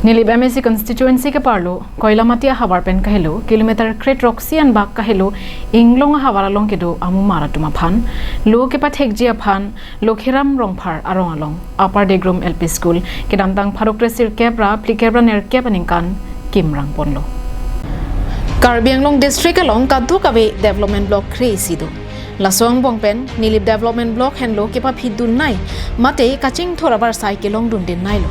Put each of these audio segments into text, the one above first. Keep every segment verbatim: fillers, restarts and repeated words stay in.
Nilip M A C constituency ke-arlo Koilamati ahavar pen kahelo kilometer kre-throksi anbak kahelo Inglong ahavar along kedo amumar atum aphan lo kepathekji aphan Lokhiram Rongphar arong along Upper Degrum L P School kedamtang pharo kresirkep ra phlikep ra nerkep aningkan kimrang ponlo. Karbi Anglong district along kadokave development block kre-isi do. Laso angbong pen Nilip development block henlo kepaphi dunnei mate kachingthur abar sai kelong dundin neilo.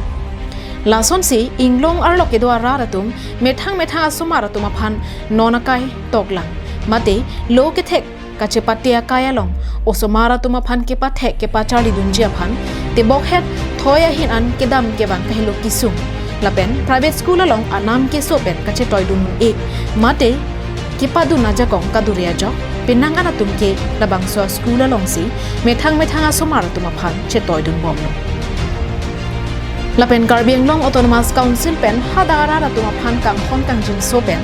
Lasonsi Inglong arlo kedo arat atum methang methang asomar atum aphan non akai toklang mate lo kethek kachepate akai along osomar atum aphan kepathek kepacharli dunji aphan tebok het thoi ahin an kedam kevang kahelo kesung lapen private school along anam keso pen kachetoidun un-e mate kepadun ajakong kadure ajok penang an atum ke labangso school alongsi methang methang asomar atum aphan chetoidun bomlo. Lapen Karbi Anglong Autonomous Council pen hadak arat atum aphan kanghon kangjinso pen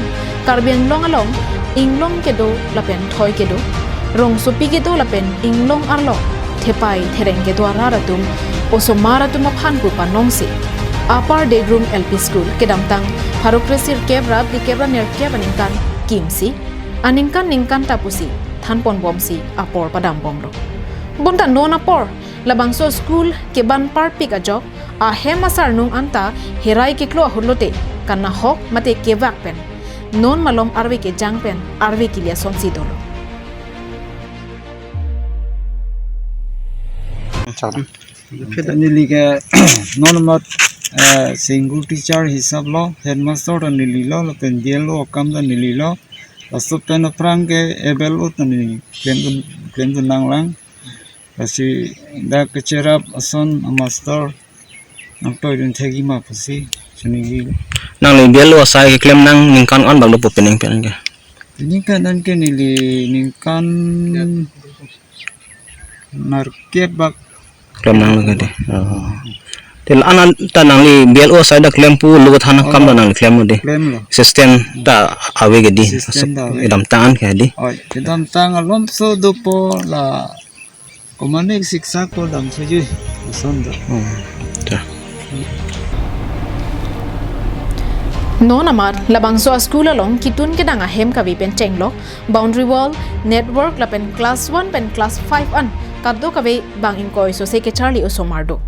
Karbi Anglong along Inglong kedo lapen thoi kedo, rongsopi kedo lapen Inglong arlo thepai thereng kedo arat atum osomar atum aphan pu panongsi Upper Degrum L P School kedamtang pharo kresirkep ra phlikep ra nerkep aningkan kimsi aningkan ningkan ta pusi thanpon bomsi apor padam bomlo. Bonta non apor labangso school keban parpik ajok ahem asarnung anta herai keklo ahut lote kanahok mate kevak pen non malom arve kejang pen arve kili asonsi dolo. Neli ke non amat, eh, single teacher hisap lo, headmaster ta neli lo, lapen B L O akam ta neli lo. Laso pen aphrang ke A B L O ta neli klemdun, klemdun nanglang. Lasi dak kecherap ason amaster nangtoidun thekji ma pusi chiningri. Nangli B L O asai keklem nang ningkan an bak lo pu pining pen ke? Ningkan an ke neli ningkan nerkep bak klem nanglo ke dei. Oh. Te la-an ta nangli B L O asai ta klem pu lo than kam ta nangli klem lo dei. Klemlo. Assistant ta ave ke dei. Assistant ta ave. Kedamtang ke dei. Oi, kedamtang alomso dopo la komatne siksa ko damthuji. Ason do. Hmm. Ta. Non amat labangso school along kitun kedang ahem kave pen chenglok, boundary wall, network lapen class one pen class five an kadokave bang ingkoi sose kecharli osomar do.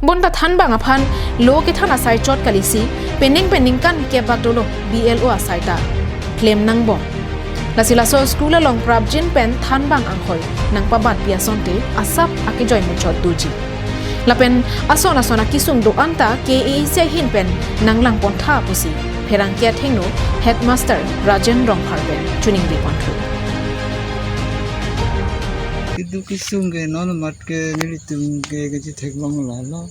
Bonta thanbang aphan lo kethan asai chot kalisi penang pen ningkan kep bak dolo B L O asai ta klem nangbom. Lasi laso school along prapjin pen thanbang anghoi nangpabatpi asonte asap akejoi muchot doji. Lapen ason ason akesung do-an ta K A A C ahin pen nanglangpon tha pusi pherangke athengno headmaster Rajen Rongphar pen chiningri ponthu. Keduk kesung ke non amat ke nelitum ke kachethek long lalo.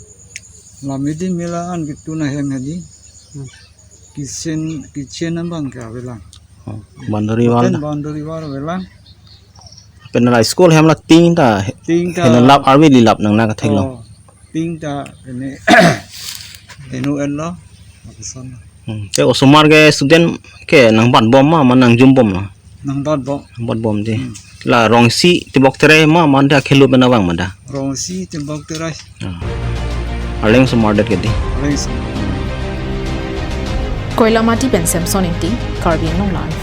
La midi mela an ketun ahem hedi. Hmm. Kitchen, kitchen abang ke avelang. Oh, boundary wall Lapen ta. Boundary wall avelang. Pen la school hem la tin ta. Tin ta. Heno lap arve ili lap nang na kathek lo. Oh, tin ta ini. Heno en lo. Apesan. Hmm. Te osomar ke student ke nangbatbom ma, ma nangjum bom lo? Nangbatbom. Nangbatbom dei. Hmm. La rong isi tebok tere ma, ma da khelu pen abang ma da? Rong isi tebok tere. Ah. Arleng osomar det ke dei. Arleng osomar. Koilamati pen Samson Ingti, Karbi Anglong Live.